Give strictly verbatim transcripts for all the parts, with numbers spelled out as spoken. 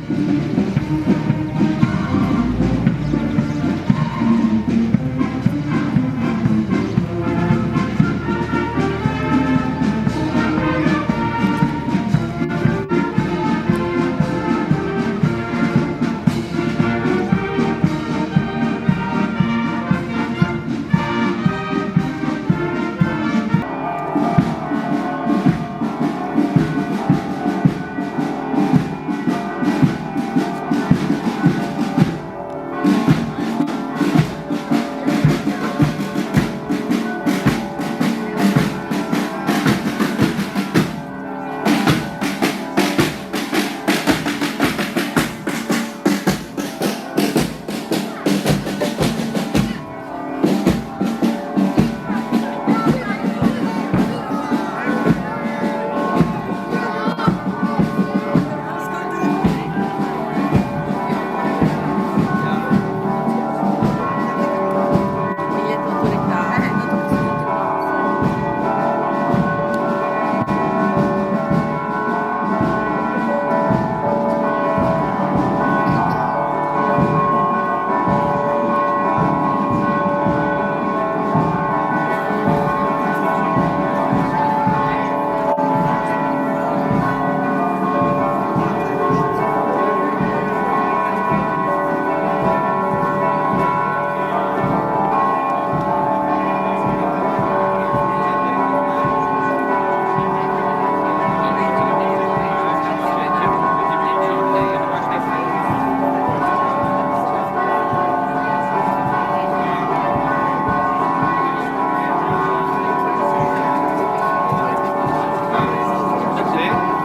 Sì?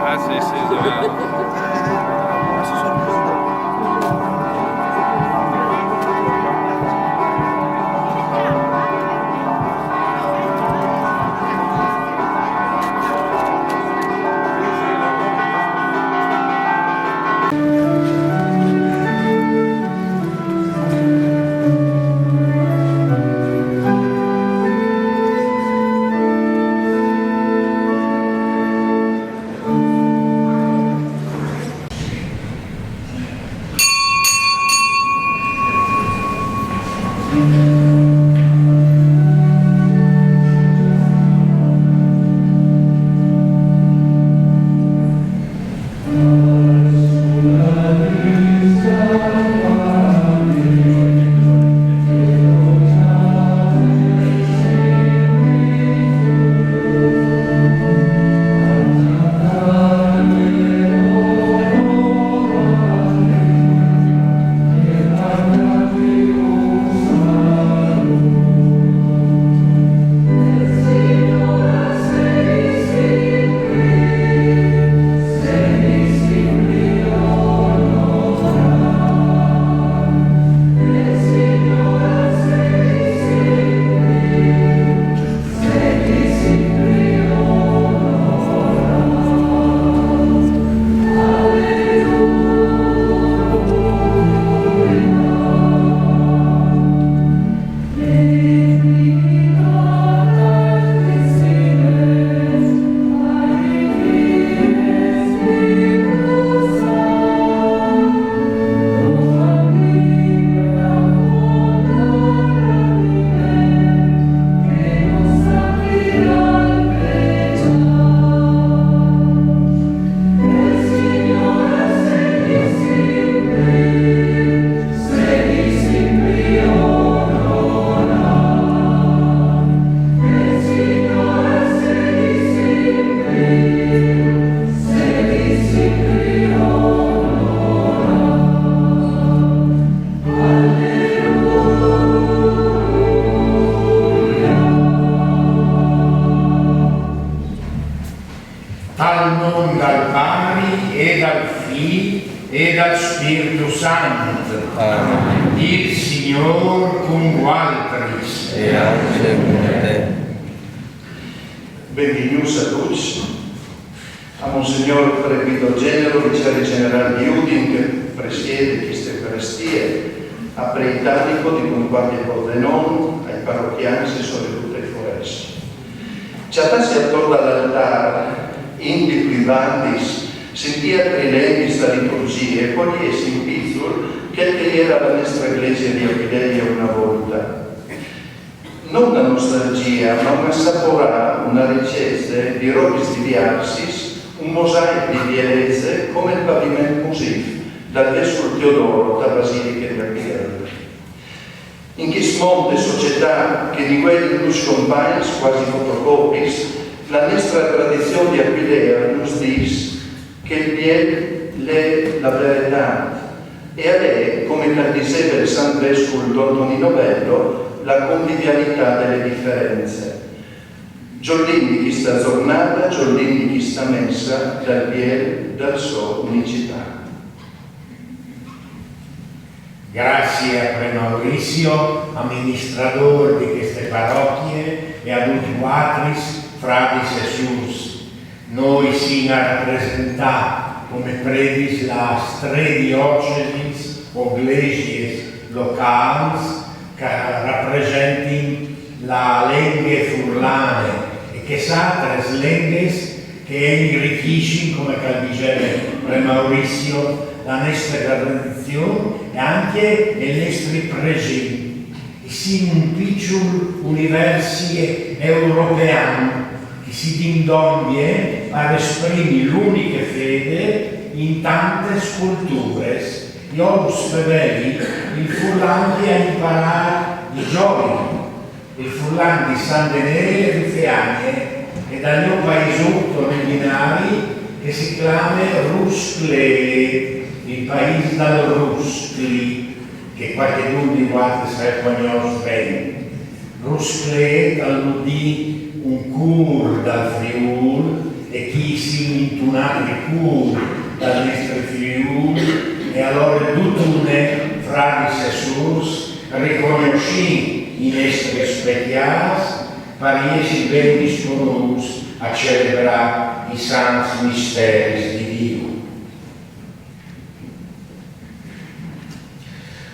Ah, sì, sì, doveva. Al nom dal Pari e dal Fi e dal Spirtu Sant. Amen. Il Signôr cun vualtris. E anche con te. Benvignûts a ducj, a Monsignôr Presbitero Genero, vicari generâl di Udin, che presiede cheste Eucaristie, a preitanico di cumpagn e pordenons, ai parochians e soredut ai forês. Cjatâsi ator dal altâr, int di plui bandis, Sintìa trilenghis sta liturgjie, e po' lis impizur chel che al jere la nestre glesie di Aquileia una volta. No una nostalgjie, ma un assaporâ, un arricjesse di robis diviarsis, un mosaic di bielezze come il paviment musif dal vescul Teodoro da basiliche di Aquileia. In chist mont de societât che di vuê nus compagnis cuasi fotocopis, la nestre tradizion di Aquileia nus dîs che il biel al è la veretât, e al è, come che al diseve il sant vescul don Tonino Bello, la convivialitât de lis diferencis. Gjordìn di chista zornade, gjordìn di chista messe dal biel, dal so unicitât. Graciis a pre Mauricio, aministradôr di cheste parochie, e a ducj vualtris, fradis e sôrs. Nô i sin a rapresentâ come predis lis trê diocesis o glesiis locâls che a rapresentin la lenghe furlane e chês altris lenghis che a ingrichissin, come che al diseve pre Mauricio, la nestre tradizion e ancje il nestri presint. I sin un piçul univers european che si dindonde par esprimi l'uniche fede in tantis culturis. Jo us feveli il furlan che o ai imparât di zovin, il furlan di San Denêl e di Feanie e dal gno paisut origjinari che si clame Rusclê, il paîs dal ruscli, che cualchidun di vualtris al cognòs ben. Rusclê al vûl dî un cûr dal Friûl, e chi i sin intun altri cûr dal nestri Friûl, e alore dutune, fradis e sôrs, ricognossìn i nestris speciâts par jessi ben disponûts a celebrâ i sants misteris di Diu.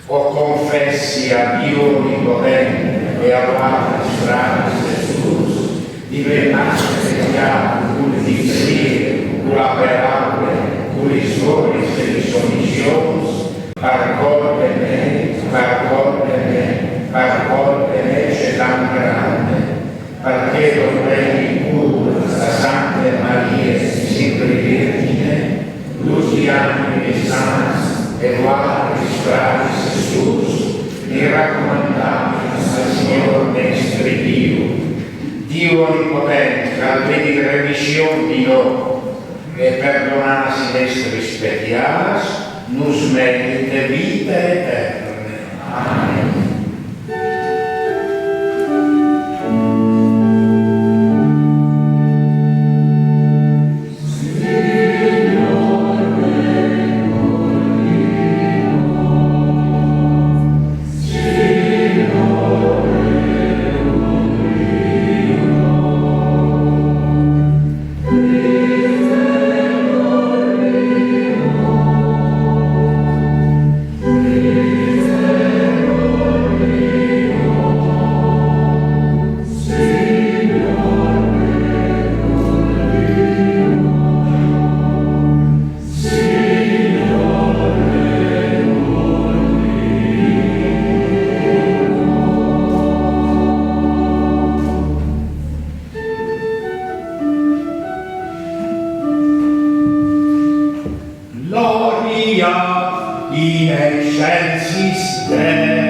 O confessi a Diu onipotent e a vualtris fradis e sôrs di vê massa speciât cul misteri, cu la peraule, cu lis volis e lis omissions, par colpe mê, par colpe mê, par colpe mê cetant grande. Parcè che o preghi pûr la Sante Marie, simpri Virgjine, ducj i angjuls e i sants e vualtris fradis e sôrs, mi racomandìn al Signôr nestri Diu, Diu onipotent, che al vedi remission di nô e perdonâ i nestris speciâts, nus merite vite eterne. Amen. Gloria in excelsis Deo.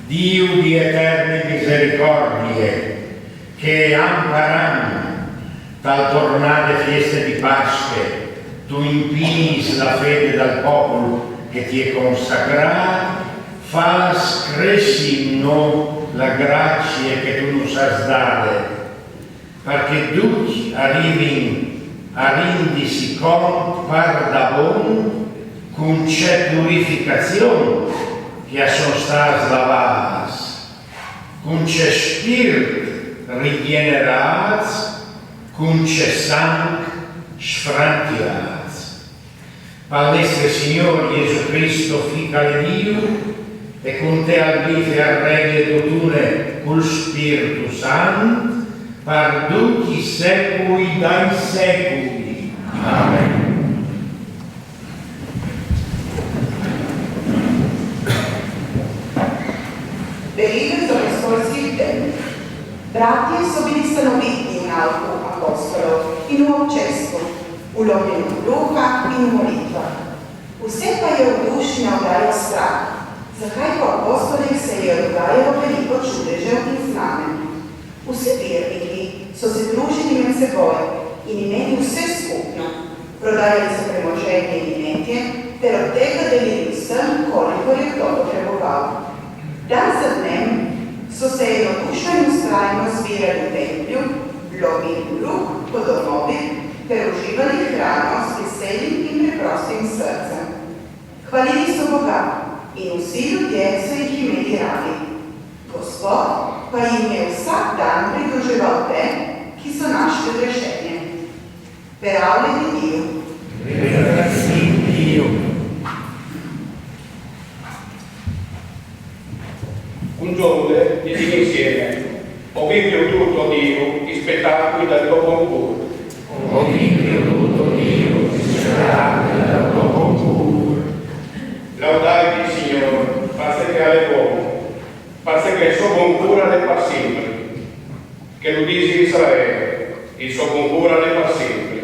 Diu di eterne misericordie, che an par an, tal tornade fieste di Pasche, tu impinis la fede dal popul che ti è consacrât, fâs cressi in nô la gracie che tu nus âs dade, par che ducj a rivin a rindisi cont pardabon cun ce purificazion che a son stâts lavâts, cun ce spirt rigjenerâts, cun ce sanc sfrantiâts. Pal nestre Signôr Jesù Crist, Fi che al è Diu, e cun te al viv e al regne dut une cul Spirtu Sant, par ducj i secui dai secui. Amen. Belilo so restorsi il temp. Bratje so bili stanoviti in alcu apostolo, in un občestvo, u lomljenju kruha in u molitva. Vse pa je u duši navdajal strah, zakaj po apostolih se je odgajalo veliko čudežev in znamen. Vsi vjerniki so se družili med seboj in imeli vse skupno, prodajali so premoženje in imetje ter od tega delili vsem, kolikor je kdo potreboval. Dan za dnem so se enodušno in vztrajno zbirali v templju, lomili kruh po domovih ter uživali hrano z veselim in preprostim srcem. Hvalili so Boga in vsi ljudje so jih imeli radi. Gospod pa jim je vsak dan pridruževal te, ki so našli rešenje. Peraulevi Dio. Un giorno disìn insieme: O vin viodût, o Diu, i spetacui dal to bon cûr. O vin viodût, o Diu, i spetacui dal to bon cûr. Laudait il Signôr, parcè che al è bon, parcè che il so bon cûr al è par simpri. Che lu disi Israel, il so bon cûr al è par simpri.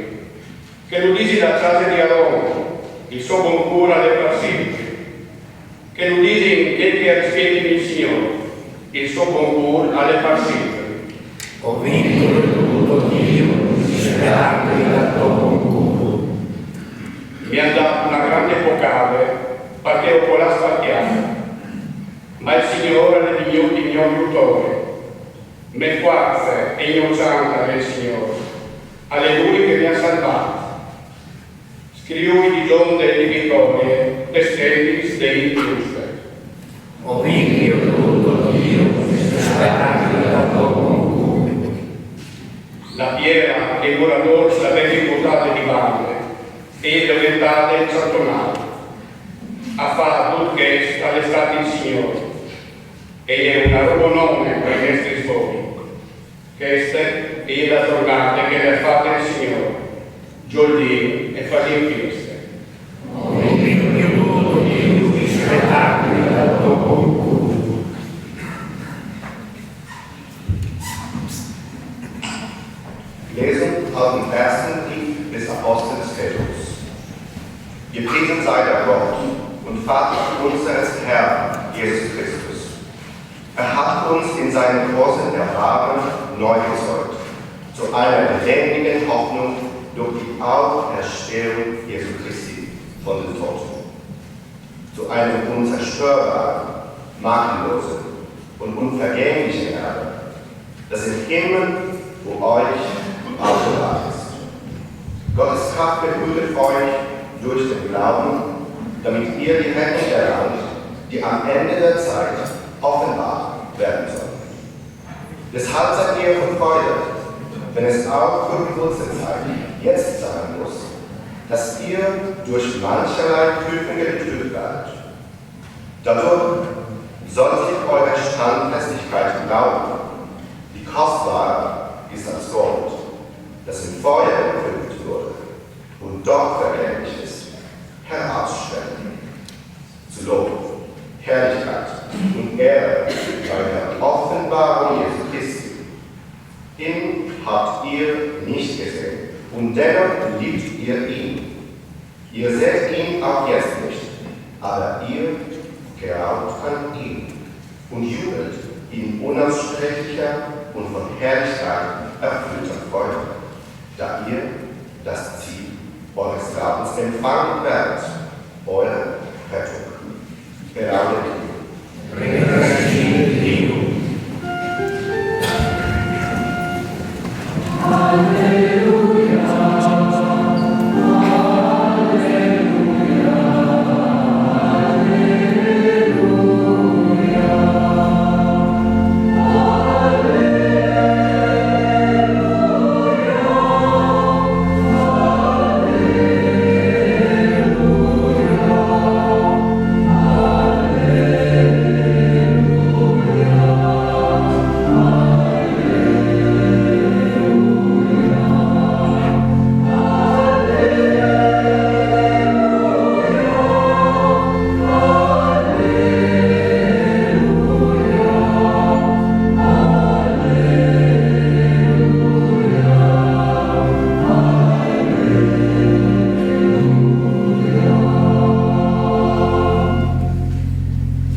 Che lu disi la cjase di Aron, il so bon cûr al è par simpri. Che lu disin chei che a rispietin il Signôr, il so bon cûr al è par simpri. O vin viodût, o Diu, i spetacui dal to bon cûr. Mi àn dât une grande pocade, parcè o colàs par tiere. Ma il Signôr al è vignût il gno jutôr. Mê fuarce e gno cjant al è il Signôr. Al è lui che mi à salvât. Scriui di gjonde e di vitorie tes tendis de int juste. O vin viodût, o Diu, i spetacui dal to bon cûr. La piere che i muradôrs a vevin butade di bande e je deventade in çantonâl. A fâ dut chest al è stât il Signôr. E je une robe nove pai nestris voi. Cheste e je la zornade che mi à fate il Signôr. Gjoldìn e fasìn fieste. O vin viodût, o Diu, i spetacui dal to bon cûr. Lesung aus dem ersten Brief des Apostels Petrus. Gepriesen sei der Gott und Vater unseres Herrn Jesus Christus. Er hat uns in seinem großen Erbarmen neu gezeugt, zu einer lebendigen Hoffnung durch die Auferstehung Jesu Christi von den Toten, zu einem unzerstörbaren, makellosen und unvergänglichen Erbe, das im Himmel für euch aufbewahrt ist. Gottes Kraft behütet euch durch den Glauben, damit ihr die Rettung erlangt, die am Ende der Zeit offenbar werden soll. Deshalb seid ihr gefreut, wenn es auch für kurze Zeit jetzt sein muss, dass ihr durch mancherlei Prüfungen geprüft werdet. Dadurch soll sich eure Standfestigkeit im Glauben, die kostbarer ist als Gold, das im Feuer geprüft wurde und doch vergänglich ist, herausstellen. Zu Lob, Herrlichkeit und Ehre bei der Offenbarung Jesu Christi. Ihn habt ihr nicht gesehen und dennoch liebt ihr ihn. Ihr seht ihn auch jetzt nicht, aber ihr glaubt an ihn. Und jubelt in unaussprechlicher und von Herrlichkeit erfüllter Freude, da ihr das Ziel eures Glaubens empfangen werdet, eure Rettung. Laudate Deo.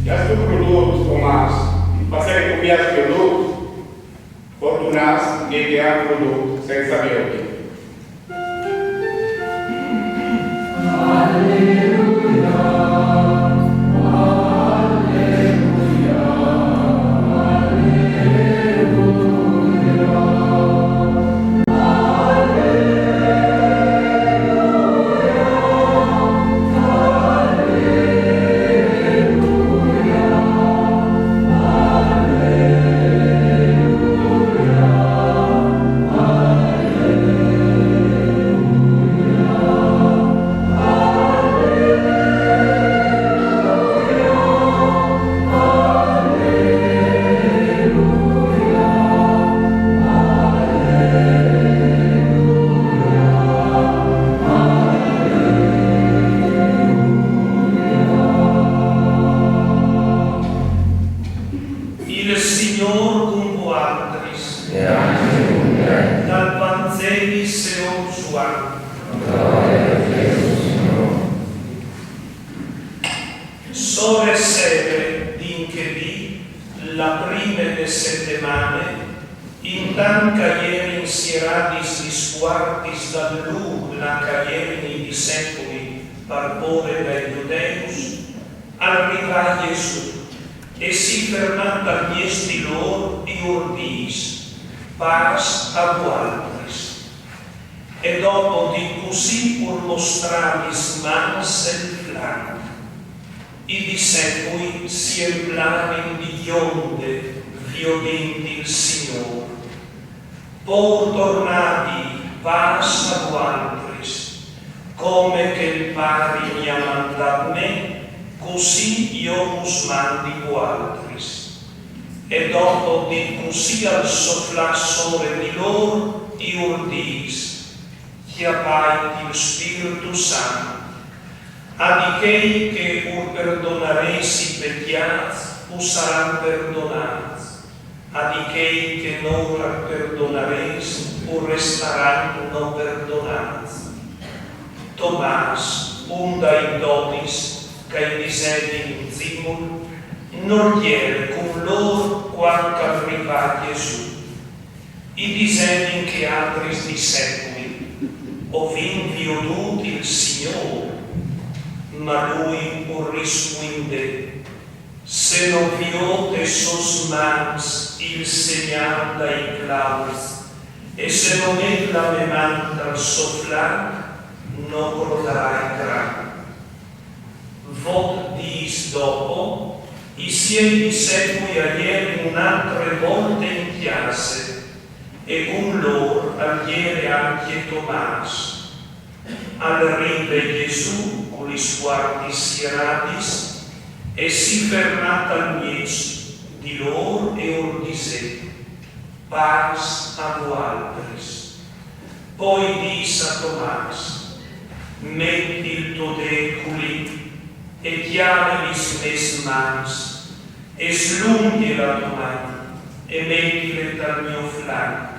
Âstu produt, Tomàs? Passait com âstu produt? Fortunâts che i an produt sensa viodi. Il Signôr cun voaltris. E ancje cun te. Dal Vanzeli seont Zuan. Gloria a te, Signôr. Sore sere di inchedì, la prime de setemane, intant che a jerin sieradis lis puartis dal lûc là che a jerin i discepui par pôre dai Judeus, al rivà Jesù e si fermà tal mieç di lôr i ur dîs: Pâs a vualtris. E dopo di cussì ur mostrà lis mans e il flanc. I discepui si emplarin di gjonde viodint il Signôr. Po ur tornà a dî: Pâs a vualtris. Come che il Pari mi à mandât me, cussì jo us mandi vualtris. E dopo di cussì al soflà sore di lôr i ur dîs: Cjapait il Spirtu Sant. A di chei che ur perdonarês i pecjâts, us saran perdonâts. A di chei che no ur perdonarês, ur restaran no perdonâts. Tomàs, un dai dodis, che i disevin Zimul, nol jere cun lôr cuant che al rivà Jesù. I disevin chei altris discepui: O vin viodût il Signôr. Ma lui ur rispuindè: Se no viôt tes sôs mans il segnâl dai claus, e se no met la mê man tal so flanc, no crodarai gran. Vot dîs dopo, i siei discepui a jerin une altre volte in cjase, e cun lôr al jere ancje Tomàs. Al rive Jesù cu lis puartis sieradis e si fermà tal mieç di lôr e ur disè: Pâs a vualtris. Po i dîs a Tomàs: Met il to dêt culì e cjale lis mês mans, e slungje la to man e metile tal gno flanc,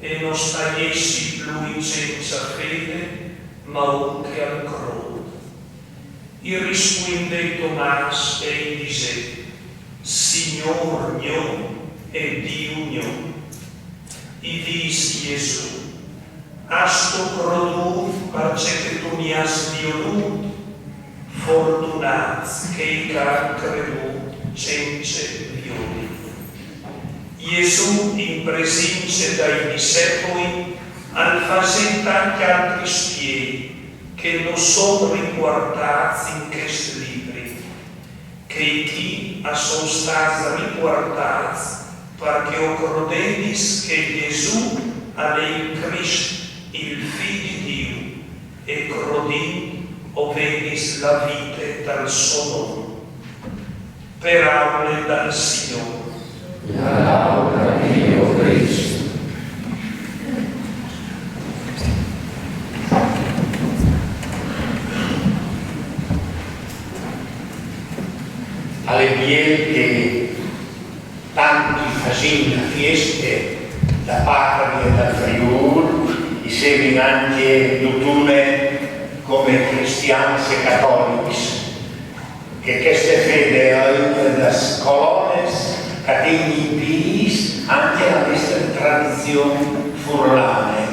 e no sta jessi plui cença fede, ma un che al crôt. I rispuindè Tomàs e i disè: Signôr gno e Diu gno. I dîs Jesù: Âstu crodût parcè che tu mi âs viodût? Fortunâts chei che a àn credût cence viodi. Jesù, in presince dai discepui, al fasè tancj altris spiei che no son ripuartâts in chest libri. Chei chi a son stâts ripuartâts parcè o crodedis che Jesù al è il Crist, il Fi di Diu, e crodint o vedis la vite dal so non. Peraule dal Signôr. Laudati, o Crist. Al è biel che tanti fasìn la fieste da Patrie e dal Friûl, i semin ancje dutune come cristians e catolics, che cheste fede e je une das colones che a tegnin in pîts ancje la nestre tradizion furlane,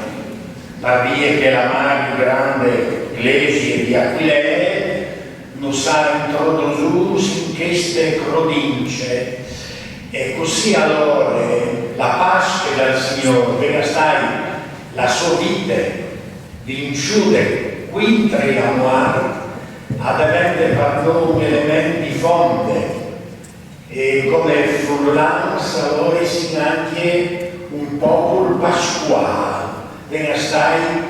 par vie che la mari grande Glesie di Aquilee nus à introdusûts in cheste crodince. E cussì alore la Pasche dal Signôr, che e je stade la sô vite, vinçude cuintri la muart, a devente par nô un element di fonde. E come furlans alore i sin ancje un popul pascuâl, ven a stâi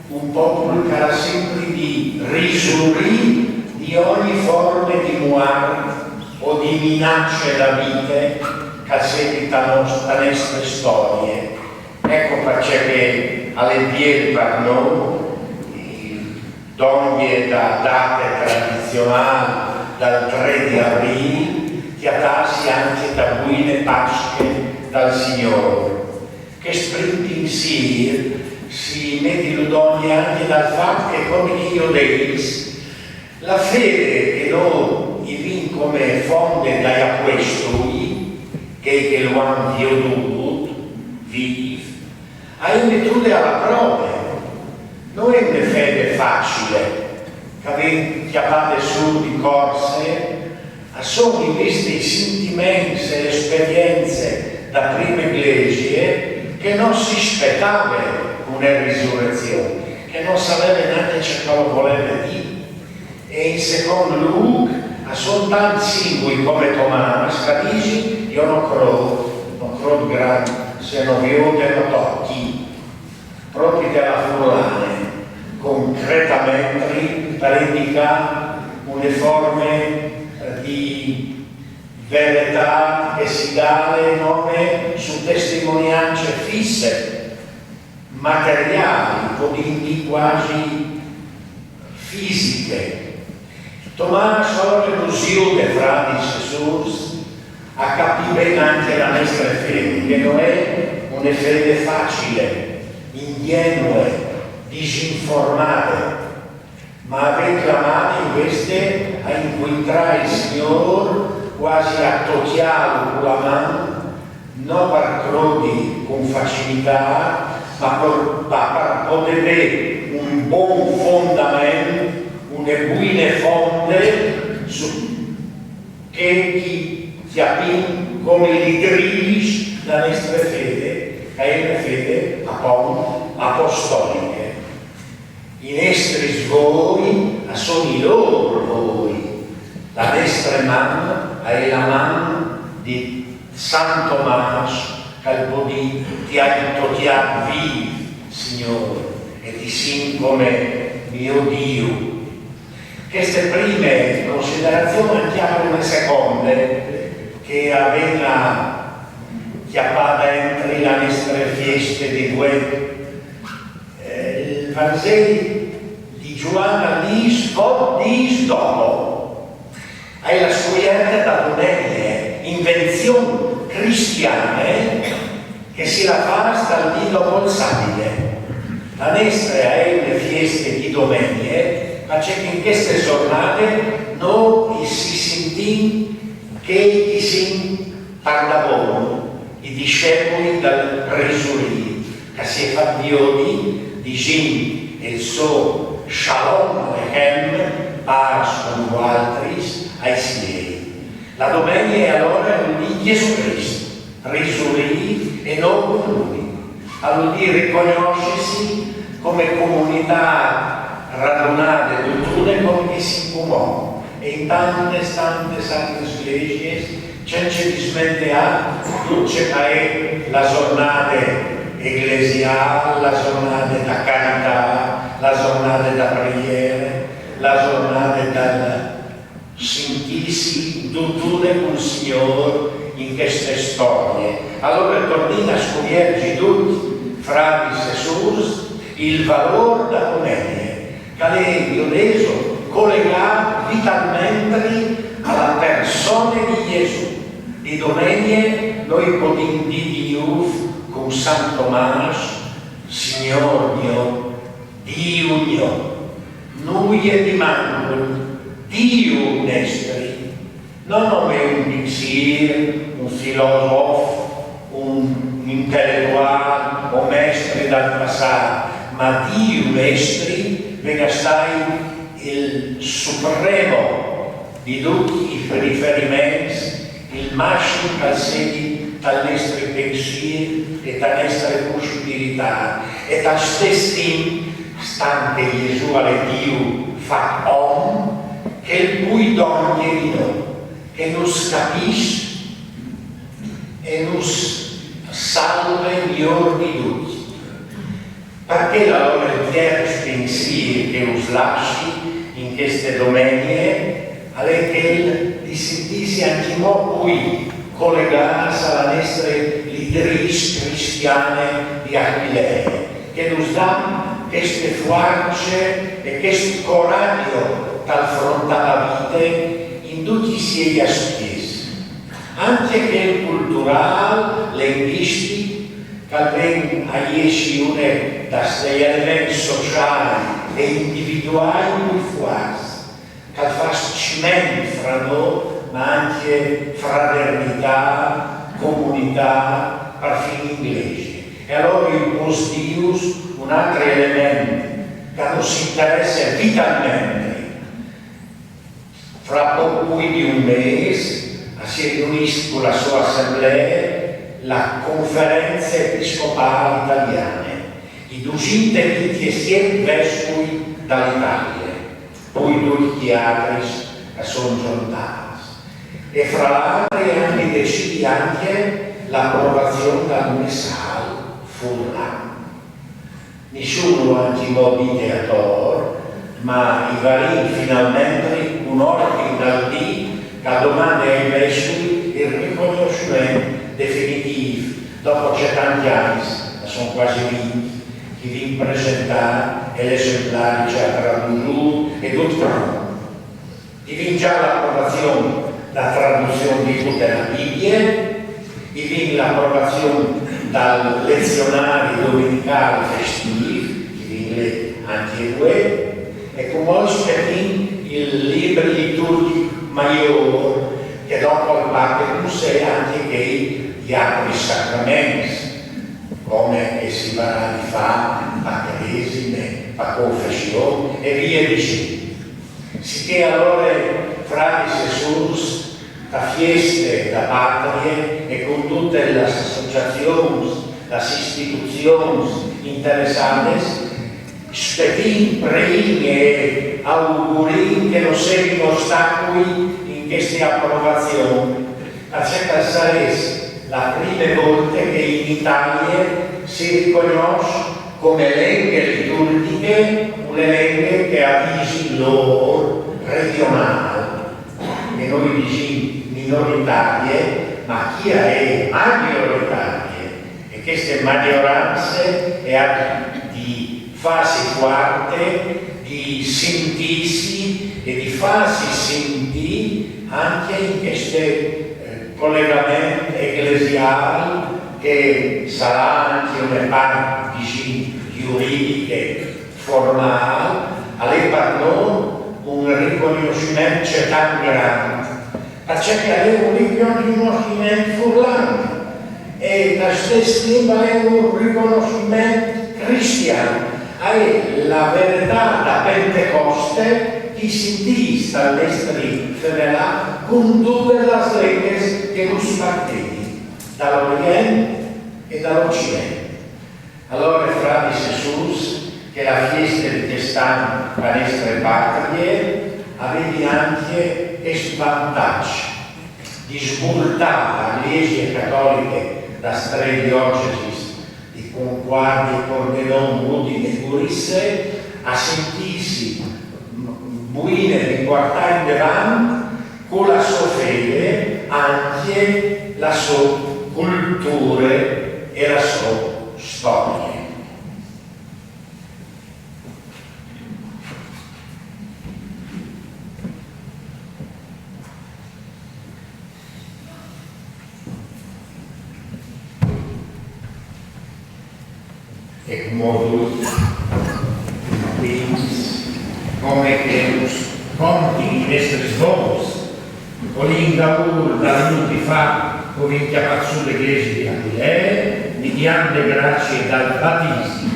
un popul che al à simpri di risurî di ogni forme di muart o di minace da vite che al sedi ta nos-, ta nestre storie. Eco parcè che al è biel par nô il dongje da date tradizionâl dal trê di Avrîl, cjatâsi ancje ta buine Pasche dal Signôr. Chest prin pinsîr si met lu dongje ancje dal fat che, come che jo o dîs, la fede che nô i vin come fonde dai apuestui, chei che lu àn viodût vîf, a è metude a la prove. No je une fede facile, che a ven cjapade sù di corse, a son invezit i sintiments e le esperience da prime glesie che no si spetave une risurezzion, che no saveve nancje ce che e voleve dî. E in secont lûc, a son tancj singui come Tomàs che a disin: jo no crôt, no crôt grant, se no viôt e no tocj. Propit a la furlane, concretamentri, par indicâ une forme di veretât che si dale nome su testimoniance fisse, materiâl, podìn dî cuasi fisiche. Tomàs alore nus jude, fradis e sôrs, a capî ben ancje la nestre fede, che no je une fede facile, ingjenue, disinformade, ma a ven clamade invezit a incuintrâ il Signôr, cuasi a tocjâlu cu la man, no par crodi cun facilitât, ma par, ma par podê vê un bon fondament, une buine fonde su chê che cjapìn come li grîs da nestre fede, che e je une fede apont apostoliche. I nestris voi a son i lôr voi. La nestre man a è la man di Sant Tomàs, che al pues dî: ti ai tocjât vîf, Signôr, e ti sint come gno Diu. Cheste prime considerazion e cjape une seconde, che e ven a cjapâ dentri la nestre fieste di vuê. Eh, il Vanzeli di Zuan al dîs: vot dîs dopo. A è la scuierte da domenie, invenzion cristiane, che si la fâs dal dì dopo il sabide. La nestre a è une fieste di domenie, parcè che in cheste zornade nô si sintìn Chei chi sin pardabon i discepui dal Risurît, che si è fat viodi, disint il so Shalom Alechem, pâs cun vualtris, ai siei. La domenie alore al vûl dî Jesù Crist, risurît e no cumuni. Al vûl dî ricognossisi come comunitât radunade dutune come che si cumò, e in tantes, tantes altris glesiis, cence dismenteâ dut ce che e je la zornade eglesiâl, la zornade da caritât, la zornade da preiere, la zornade dal sintîsi dutune cul Signôr in cheste storie. Alore tornìn a scuvierzi ducj, fradis e sûrs, il valôr da domenie, che al è, jo o vês, colegât vitalmentri a la persone di Jesù. Di domenie nô o podìn dî di gnûf cun San Tomâs: Signôr gno, Diu gno. Nuie di mancul, Diu nestri. No nome un pinsîr, un filosof, un inteletuâl o mestri dal passât, ma Diu nestri ven a stâi il supremo di ducj i riferiments, il massim che al sedi tal nestri pensîr e ta nestre pussibilitât, e tal stes timp, stant che Jesù al è Diu fat om, che al pûl dongje di nô, che nus capìs e nus salve miôr di ducj. Parcè alore il tierç pinsîr che us lassi in cheste domenie al è chel di sintîsi ancjemò plui colegâts a la nestre lidrîs cristiane di Aquilee, che nus dan cheste fuarce e chest coragjo tal frontâ la vite in ducj i siei aspiets, ancje chel culturâl, lenghìstic, che al ven a jessi un dai elements sociâi e individuâi plui fuarts, che al fâs ciment fra nô, ma ancje fradernitât, comunitât, parfin in glesie. E alore i pôrs Dius, un altri element che nus interesse vitalmentri. Fra pôc plui di un mês si riunìs cu la sô assemblee la Conference Episcopâl Italiane, i dusinte e vincjesiet vescui da la Italie, plui ducj chei altris che a son zontâts. E fra l'altri a àn decidît ancje la aprovazion dal messâl furlan. Nissun lu à ancjemò dite ator, ma i varìn finalmentri un ordin dal dì che al domande ai vescui il ricognossiment definitîf, dopo ce tancj agns, a son cuasi vincj, che i vin presentât e l'esemplari ce à tradusût e dut pront. I vin za la aprovazion da traduzion di tute la Bibie, i vin la aprovazion dal lezionari domenicâl festîf, che i vin let ancje vuê, e cumò i spetìn il libri litûrgjic maiôr, che dopo al parte cun se ancje chei altris sacraments, come che si varà di fâ pa cresime, pa confession e vie disint. Sichè alore, fradis e sûrs, ta fieste da Patrie e cun dutis las associazions, las istituzions interessadis, spetìn, preìn e augurìn che no sedin ostacui in cheste aprovazion, parcè che al sarès la prime volte che in Italie si ricognòs come lenghe liturgjiche une lenghe che a visi lôr regjonâl, che nô i disìn minoritarie, ma chi a è majoritarie, e cheste majorance e à di fâsi fuarte, di sintîsi e di fâsi sintî ancje in cheste, eh, colegament ecclesiâl, che sarà ancje une part, disìn, juridiche, formâl, al è par nô un ricognossiment cetant grant, Perché che avevano lì più di uno stimento furlano e la stessa lingua è un riconoscimento cristiano. E la verità da Pentecoste che si dice all'estri fevelà con tutte le strette che tu si partiti dall'Oriente e dall'Occidente. Allora, frati e sors, che la fiesta di quest'anno per le nostre patrie avete anche il vantaggio di svoltare la Chiesa cattolica da tre diocesi di Concarneto, Pordenone, Udine e Gurize a sentirsi buine di portare in avanti con la sua fede anche la sua cultura e la sua storia. E come tu pensi, come che conti i nostri svolti, o l'ingaur da minuti fa, o vinchia pazzu le chiese di Aquilee, di grande grazie dal battesimo.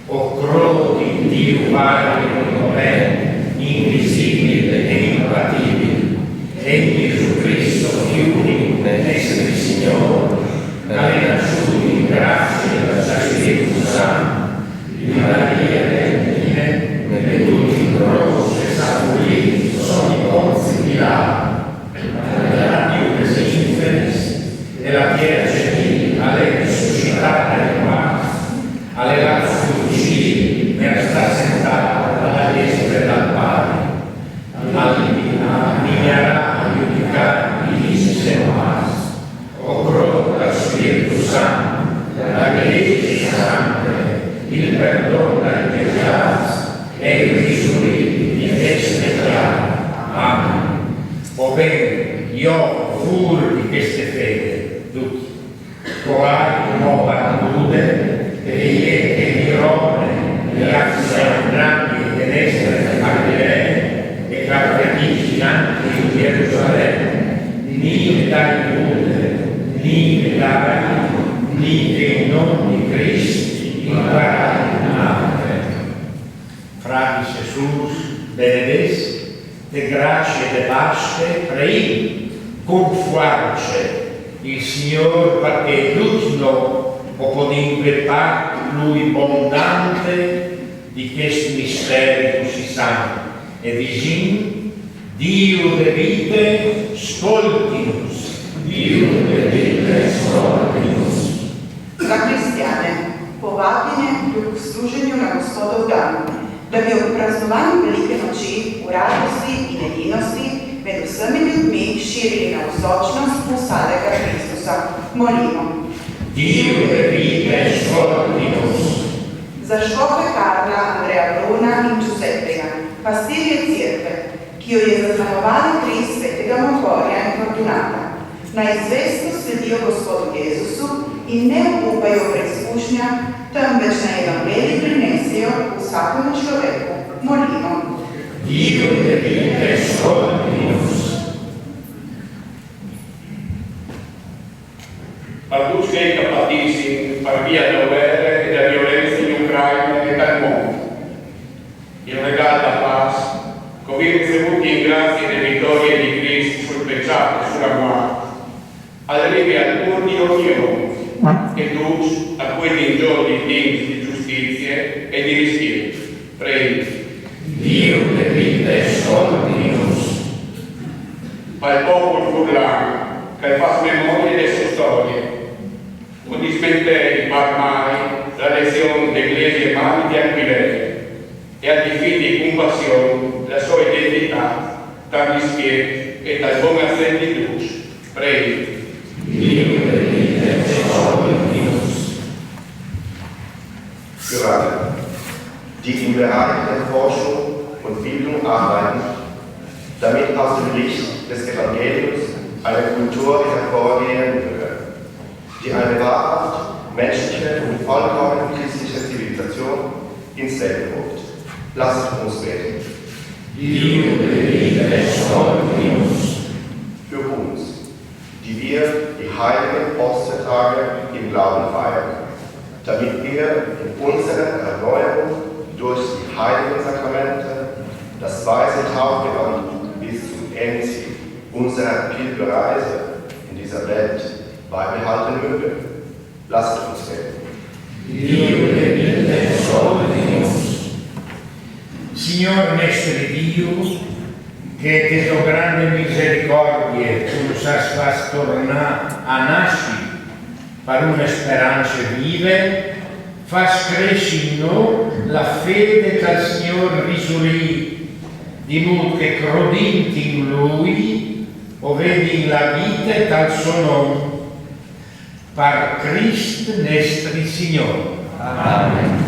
O crodi in Dio Padre onipotente, invisibile e impattibile, e in Gesù Cristo, Figlio, nostro Signore, che è nasciuto in grazia dal Spirito Santo, di Maria Vergine, veduto in croce, soffrito sotto Ponzio Pilato, alla Dio Presidente, e la Chiesa civile, alle risuscitate e morte, alle la sua uccisione, per sta sentata alla destra dal Padre, al divinarà a giudicare i vivi e i morti. O crodi dal Spirito Santo, la Chiesa Santa, il perdono dai peccati e il risurrito di veste chiara. Amen. O bene, io fur di queste fede, tutti, corai mo partute, e ie che di Rome, e a Sant'Angelo e Nestre e Magdalene, e Carpetici anche in Gerusalemme, ni da Iude, ni da Rai, ni che in nome di Cristo, in Rai, in Rai. Frati e sors, benedets, de grazie e de pace, preim, confuarce il Signor, perché tutti no o podem parte lui bondante di quest misteri così santo e visin. Dio de vite, scoltinus. Dio de vite, scoltinus. Za hristjane, povabine k služenju na Gospodov dan, da bi ob praznovanju Velike noči u radosti in edinosti med vsemi ljudmi širili navzočnost vsadega Kristusa. Molimo. Dio de vite, scoltinus. Za škofe Karla, Andreja Bruna in Giuseppega, pastirje cerkve, ki jo je zaznamovali kri svetega Morkorja in Fortunata. Naj zvesto sledijo Gospodu Jezusu in ne upajo preizkušnja, temveč naj evangelij prinesejo vsakemu človeku. Molimo. Dio de vite, scoltinus. Par tuts chei che a patissin par via da guerre e da violenze in Ucraine e tal mont. Il regal da pace, che o vin ricevût in grazie de vitorie di Crist sul pecjât e su la muart, al rivi al cûr di ognidun, e ducj a puedin jodi timps di justizie e di rispiet. Preìn. Dio de vite, scoltinus. Pal popul furlan, che al fâs memorie de sô storie, no dismentei par mai la lezion de Glesie Mari di Aquilee, e al difindi cun passion la sô identitât tal rispiet e tal bon accent di ducj. Preìn. Dio de vite, scoltinus. Curate. Die Inbereich der Forschung und Bildung arbeiten, damit aus dem Licht des Evangeliums eine Kultur hervorgehen möge, die eine wahrhaft menschliche und vollkommen christliche Zivilisation ins Leben ruft. Lasst uns beten. Dio de vite, scoltinus. Heilige Ostertage im Glauben feiern, damit wir in unserer Erneuerung durch die heiligen Sakramente, das weise Taufgewand bis zum Endziel unserer Pilgerreise in dieser Welt beibehalten mögen. Lasst uns beten. Dio de mille soldi. Signor nestri Diu, che te to grande misericòrdie tu nus âs fats tornâ a nassi par une sperance vive, fâs cressi in nô la fede che al Signôr risurît, di mût che crodint in lui o vedin la vite tal so non. Par Crist nestri Signôr. Amen.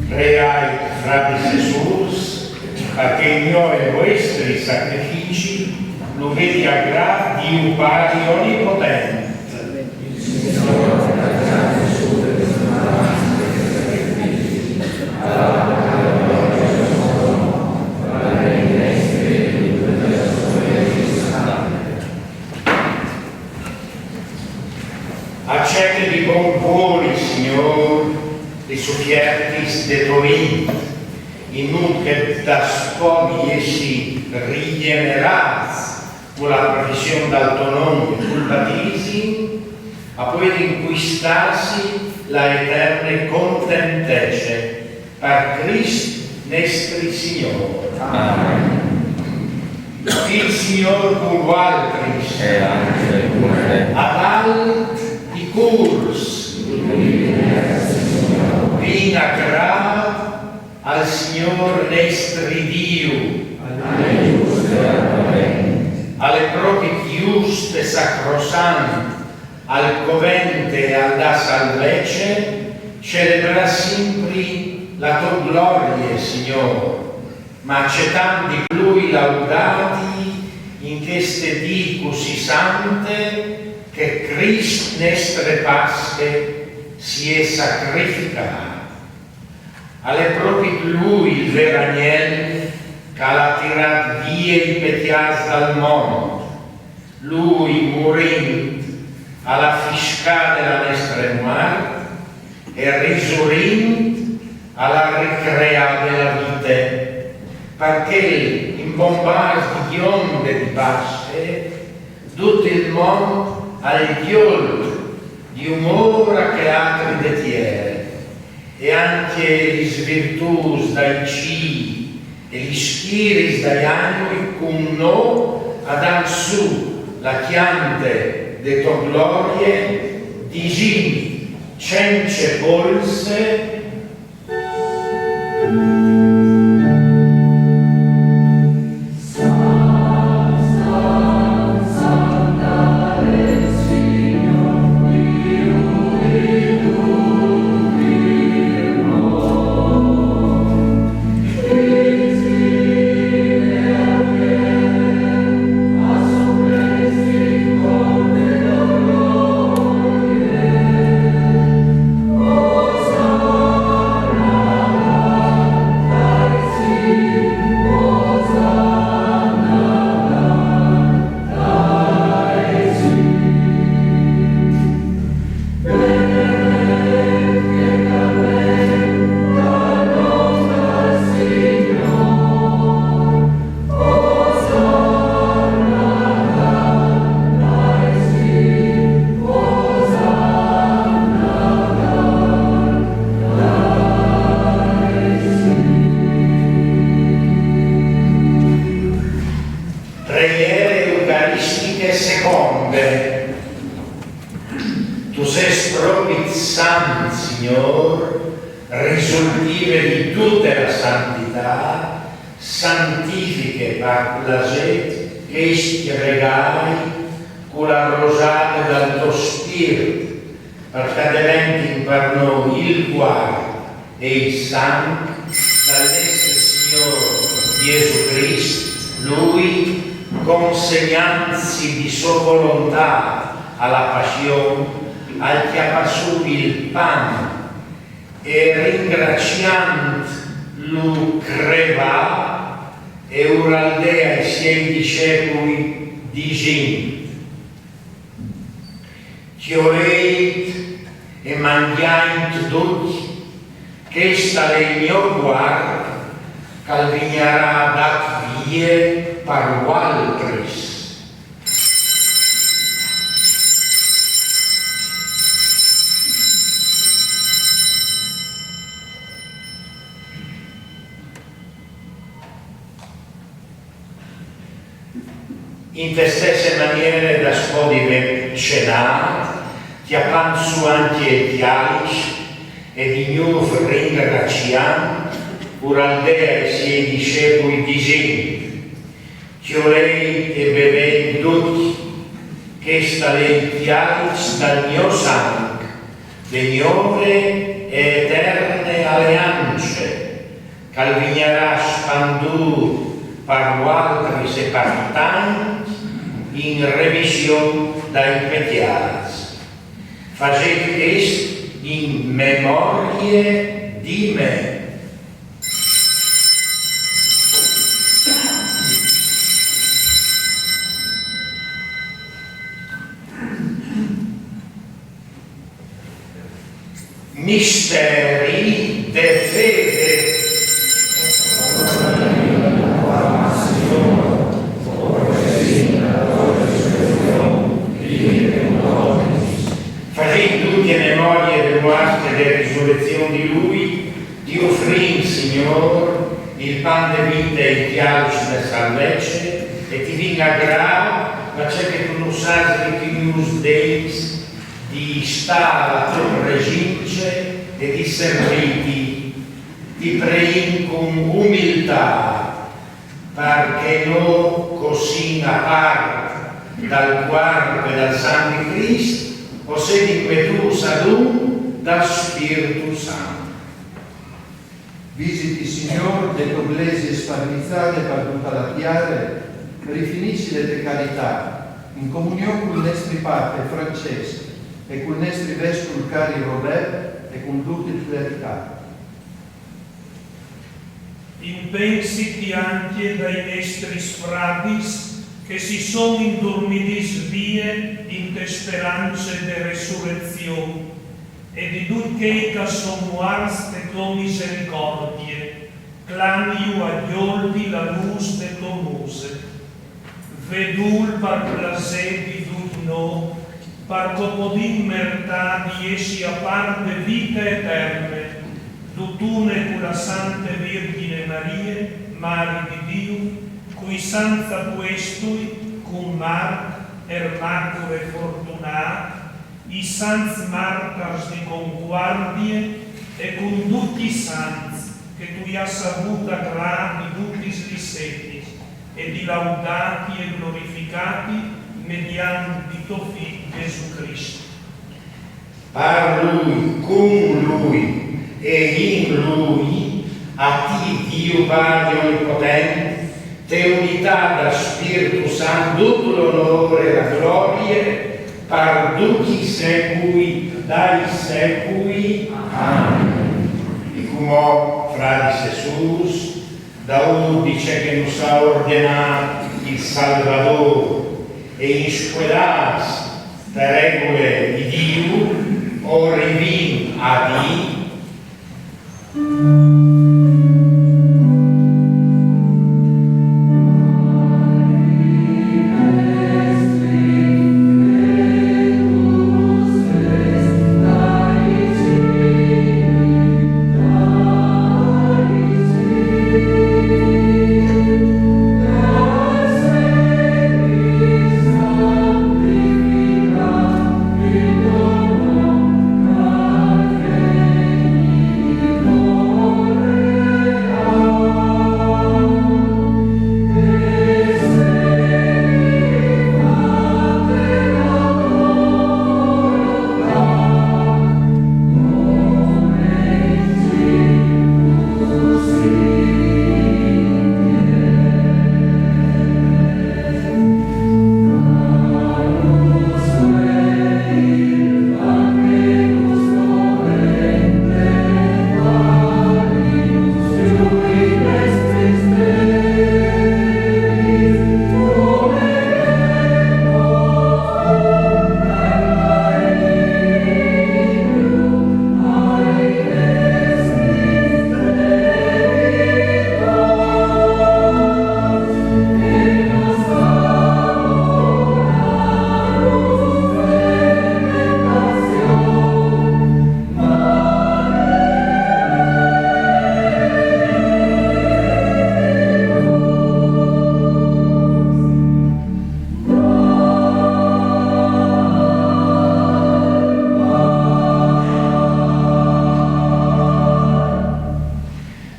Pregait, fratis e sûrs, parcè che il gno e il vuestri sacrifici lu vedi agrât Diu Pari onipotent. Acete di bon cûr, Signôr, lis ufiertis de tô int, in mût che daspò di jessi rigjenerâts cu la profission dal to non e cul batisim, a puedin cuistâsi la eterne contentece. Par Crist nestri Signôr. Amen. Il Signôr cun voaltris. E ancje cun te. Ad alt i cûrs. Vin a crâ al Signôr nestri Diu. Al è propit just e sacrosant al covente e al dà salvece celebrâ simpri la tô glorie, Signôr, ma cetant di plui laudâti in cheste dì cussì sante che Crist nestre Pasche si è sacrificât. Al è propit lui il vêr agnel che al à tirât vie i pecjâts dal mont. Lui, murint, al à fiscade la nestre muart e risurint al à ricreade la vite. Par chel, in bon bâs di gjonde di Pasche, dut il mont al gjolt Jumora che atri de tiere, e ancje lis virtùs dai cîi e lis schiris dai agnui cun nô a dan sù la cjante de tô glorie, disint cence polse: Preiere eucaristiche seconde. Tu sês propit sant, Signôr, risultive di dute la santitât, santifiche par plasê chescj regâi cu la rosade dal to Spirt, par che a deventin par nô il cuarp e il sanc dal nestri Signôr Jesù Crist, lui, consegnantsi di sô volontât a la passion, al cjapà sù il pan e ringraciantlu crevà e ur al dè ai siei discepui disint: Cjolêt e mangjaint ducj, chest al è il gno cuarp che al vignarà dât vie par vualtris. Inte stesse maniere, daspò di vê cenât, cjapant sù ancje il cjaliç e di gnûf ringraciant, ur al dè ai siei discepui disint: Cjolêt e bevêt ducj, chest al è il cjaliç dal gno sanc, de gnove e eterne aleance, che al vignarà spandût par vualtris e par tancj in remission dai pecjâts. Fasêt chest in memorie di me. Misteri de fede. Fasint ducj memorie de muart e de risurezzion di lui, di ufrî, Signôr, il pan de vite e il cjaliç de salvece, e ti vin a grâf, parcè che tu nus âs ricognûts degns di stâ a la tô presince e di servîti. Ti preìn cun umiltât, parcè che nô, che o sin a part dal cuarp e dal sanc di Crist, o sedin metûts adun dal Spirtu Sant. Visiti, Signôr, de tô Glesie sparvizade par dute la tiere, rifinìsile te caritât, in comunion cul nestri pape Francesc e cul nestri vescul cari Robert e cun dut il clericât. Impensiti ancje dai nestris fradis che si son indurmidîts vie inte sperance de resurezion, e di ducj chei che a son muarts te tô misericordie, clamiju a gjoldi la lûs de tô muse. Ve dûl par plasê di dut nô, Par che o podìn mertâ di jessi a part de vite eterne, dutune cu la Sante Virgjine Marie, Mari di Diu, cui sants apuestui, cun Marc, Ermacure, Fortunât, i sants martars di Concuardie e cun ducj i sants che tu i âs savût agrâ di dutis lis etis, e di laudâti e glorificâti mediant di to Fi Jesù Crist. Par lui, cun lui e in lui, a ti, Diu Pari onipotent, te unitât dal Spirtu Sant, dut l'onôr e la glorie, par ducj i secui dai secui. Amen. E cumò, fradis e sûrs, daûr di ce che nus à ordenât il Salvadôr e inscuedâts te regule di Diu, o rivìn a dî: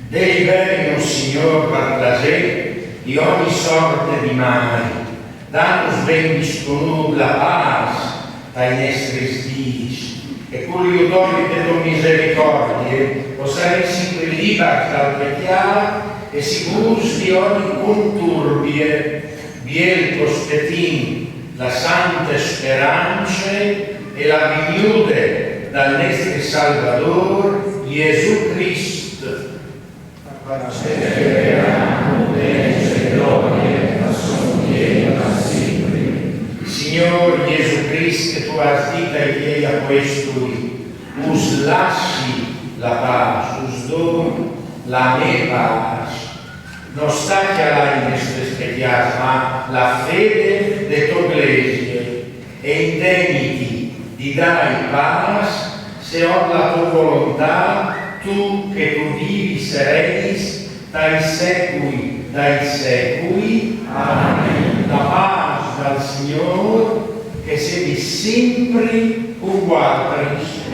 Deliberìnus, Signôr, par plasê, di ogni sorte di mâi, danus ben distunût la pâs tai nestris dîs, e cul judori de tô misericordie o saressin libars dal pecjât e sigûrs di ogni conturbie, biel che o spetìn la sante sperance e la vignude dal nestri Salvadôr Jesù Crist. Signôr Jesù Crist, che tu âs dit ai tiei apuestui: us lassi la pâs, us doi la mê pâs. No sta cjalâ i nestris pecjâts, ma la fede de tô Glesie, e integniti di dâi pâs seont la tô volontât, tu che tu vivis e regnis tai secui dai secui. Amen. La pâs dal Signôr che e sedi simpri cun vualtris.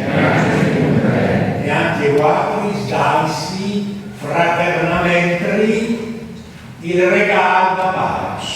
E ancje vualtris daitsi fraternamentri il regâl da pâs.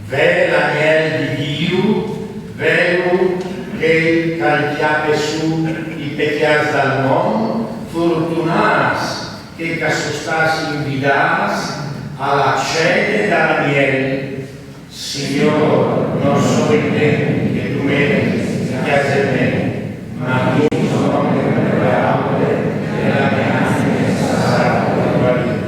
Vè l'agnel di Diu, velu chel ch'al cjape sù i pecjâts dal mont, fortunâts chei ch'a son stâts invidâts a la cene dal agnel. Signôr, no soi degn che tu metis i pîts in me, ma dîs une peraule e la mê anime e sarà guaride.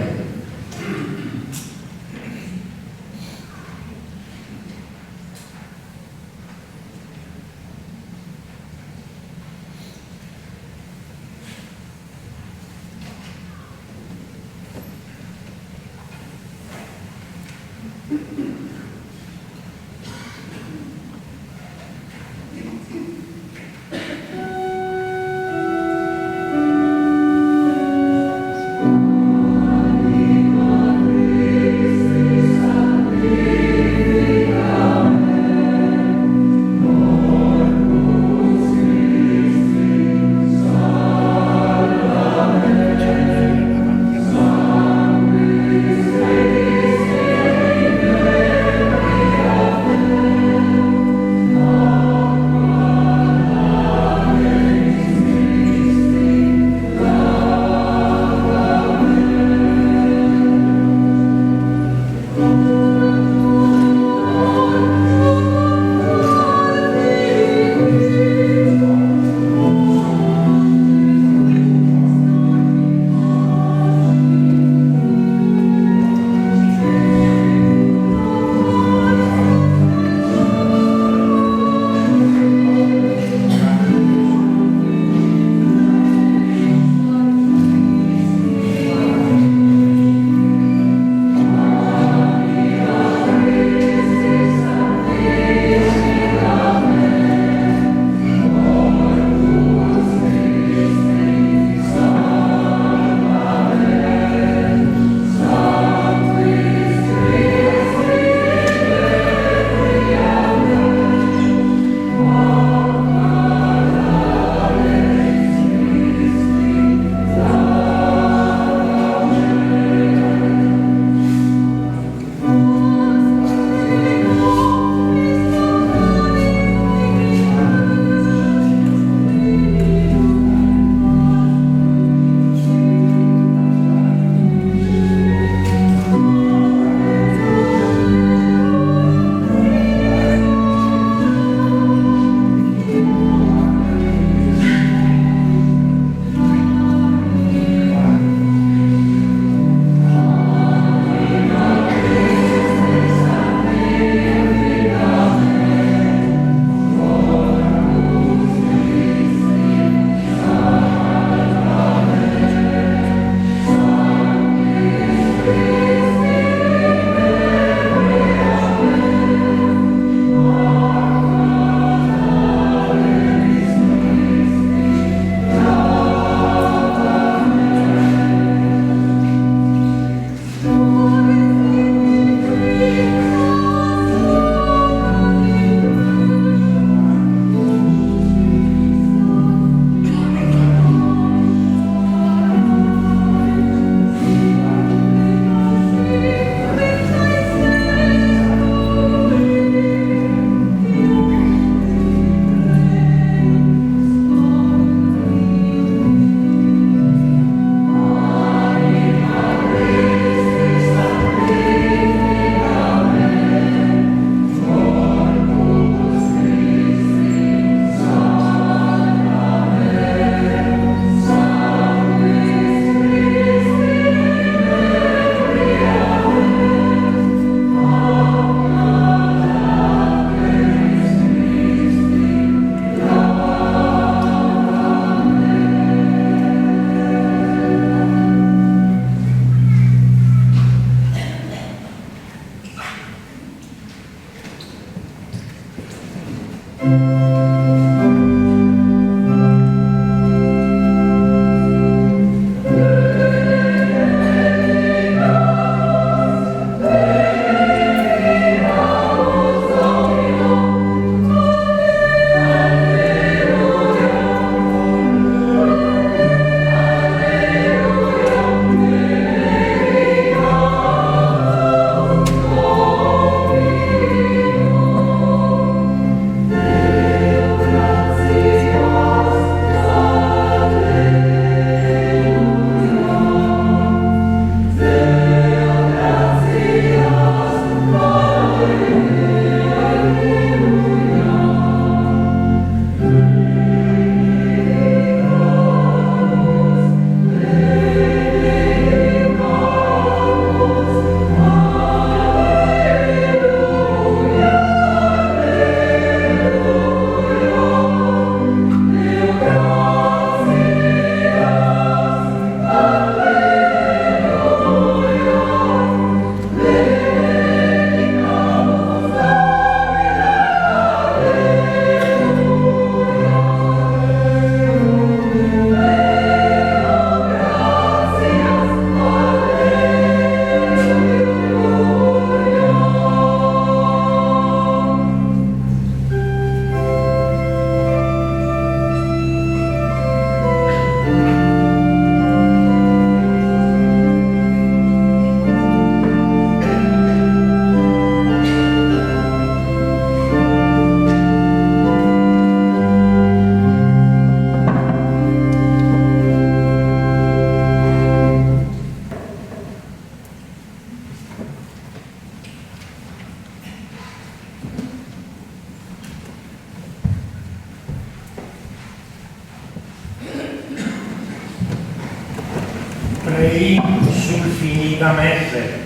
Sul finì da mète.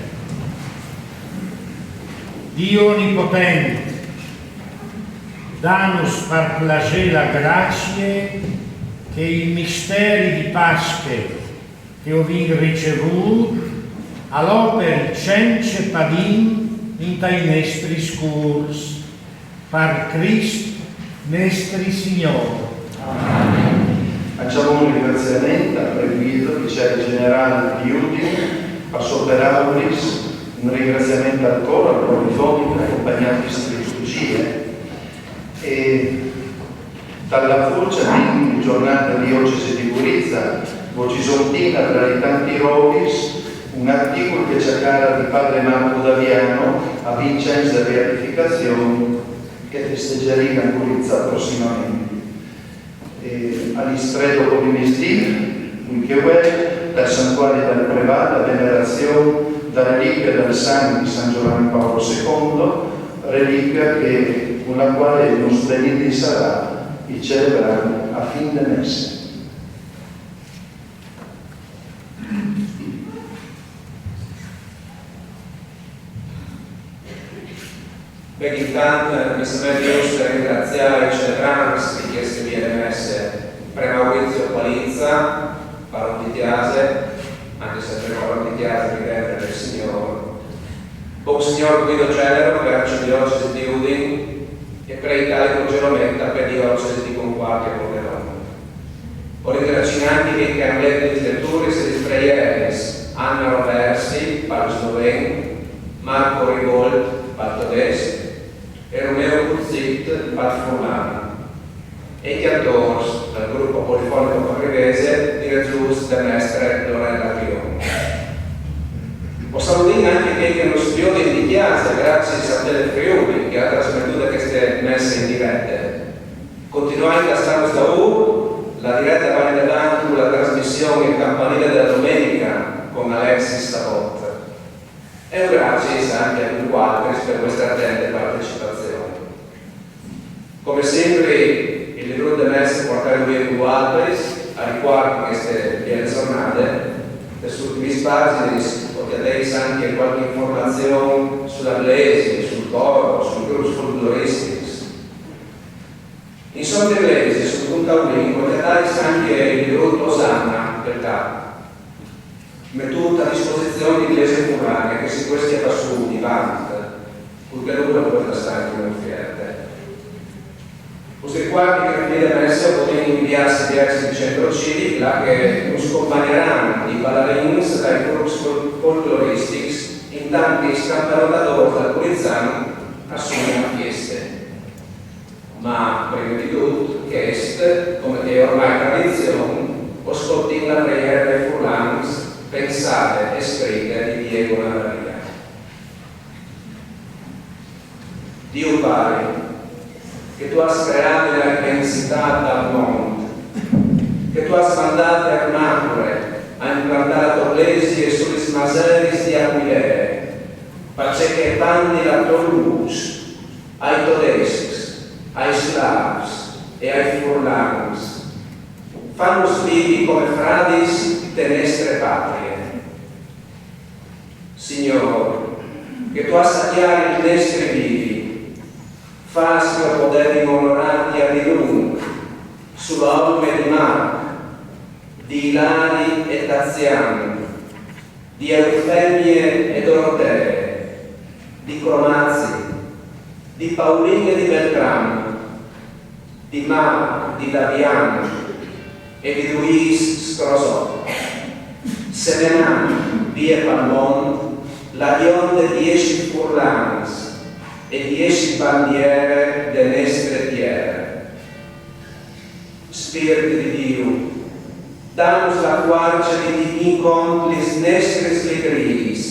Dio onipotent, danus par plasé la gracie che i misteri di Pasche che o vin ricevût al operi cence padin intai nestris cûrs. Par Crist nestri Signôr. Amen. Fasìn un ringraziament al preguido, vicari generâl di Udin, a so peraulis, un ringraziament al coro, al polifonic, acompagnât di liturgjie. E Tal la furcia di zornade di Diocesi di Guriza, o cjolìn tra i tancj robis un articul che cjacara di padre Marco Daviano a Vincenz de beatificazion che festegjìn a Guriza prossimament. E al è strât dopo di misdì, cui che vuel, dal santuari dal Prevât la venerazion da reliquia dal sant di San Giovanni Paolo secondo, reliquia che, cun la quale nus venìn di sarâ i celebrâ a fin de messe. Beh, intant mi somee just ringraziâ i celebrants di cheste biele messe, pre Maurizio Palizza, paron di cjase, ancje se pre paron di cjase mi rende il Signôr, Monsignôr Guido Celero, pre arcidiocesi di Udin, e pre Italico Gerometta, pre diocesi di Conquarto e Pordenone. O ringraciìn ancje chei che a àn let lis leturis e lis preieris: Anna Roversi, pal sloven, Marco Rigolt, pal todesc, e Romeo Cuzzit, pal furlan. E i cjantôrs dal grup polifonic pacrivês, direzûts de mestre Lorella Pion. O saludìn ancje chei che nus viodin di cjase graciis a Telefriuli, che e à trasmetût cheste messe in direte. Continuait a stâ daûr, la direte e va indenant cu la trasmission Il campanile della domenica cun Alexis Sabot. E un graciis ancje a ducj voaltris par vuestre atente partecipazion. Come simpri, il librut de messe puartailu vie cun voaltris, a ricuart di cheste biele zornade, tes ultimis pajinis o cjatês ancje cualchi informazion su la glesie, sul coro, sui grups folcloristics. Insom de glesie, sul cuntaulin, o cjatais ancje il librut Osanna, dal Cap, metût a disposizion di Glesie Furlane, che si pues cjapâ sù di vant, cul che lu pues dâ ancje une ufierte. Us ricuardi che a finî de messe o podês inviâsi i vierçs di Centro Civic, là che nus compagnaran i balarins dai grups fol-, folcloristics, intant che i scampanotadôrs dal Gurizan a sunin la fieste. Ma, prime di dut, chest, come che e je ormai tradizion, o scoltìn la preiere dai furlans, pensade e scride di Diego Navaria. Diu Pari, che tu âs creade la imensitât dal mont, che tu âs mandât la nature a implantâ la tô glesie su lis maseris di Aquilee, parcè che e pandi la tô lûs ai todescs, ai slâfs e ai furlans. Fanus vivi come fradis te nestre patrie. Signôr, che tu âs a cjâr il nestri vivi, fâs che o podevin onorâti a dilunc su la olme di Marc, di Ilari e Tazian, di Eufemie e Dorotee, di Cromazi, di Paulin e di Beltram, di Marc, di Davian e di Luis Scrosot, semenant vie pal mont la gjon de dieis furlans e dieis bandiere de nestre tiere. Spirt di Diu, danus la fuarce di tignî cont lis nestris ligriis,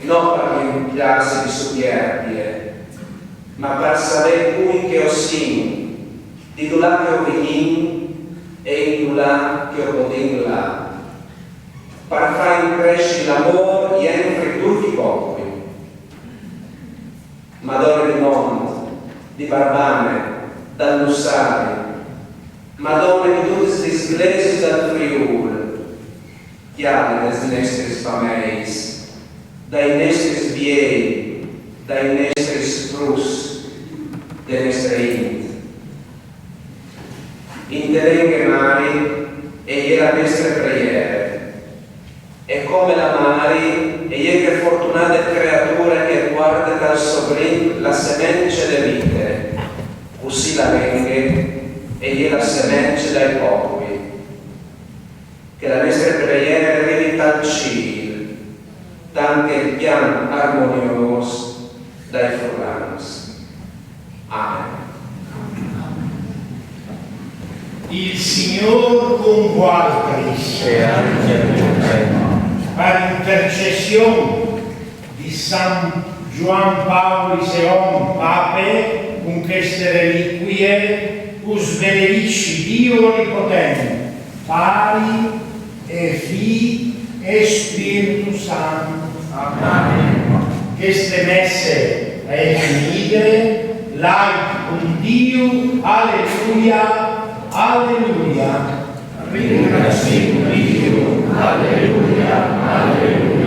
no par limpiâsi di supierbie, ma par savê cui che o sin, di dulà che o vignìn e indulà che o podìn lâ, par fâ incressi l'amôr jenfri ducj i popui. Madone di Mont, di Barbane, dal Lussari, Madone di dutis lis glesiis dal Friûl, Cjale des nestris fameis, dai nestris viei, dai nestris fruts, de nestre int. Inte lenghe mari e je la nestre preiere. E come la mari e je chê fortunade creature che e puarte tal so grin la semence de vite, cussì la lenghe e je la semence dai popui. Che la nestre preiere e rivi tal cîl, tant che il cjant armoniôs dai furlans. Amen. Il Signôr cun vualtris. E anche a te. Per intercession di San Gioan Pauli seont, Pape, cun cheste reliquie us benedisci Diu Onipotent, Pari e Fi e Spiritu Sant. Amen. Cheste messe e je finide, lait cun Diu, aleluia, aleluia. Ringraziìn Diu, aleluia, aleluia.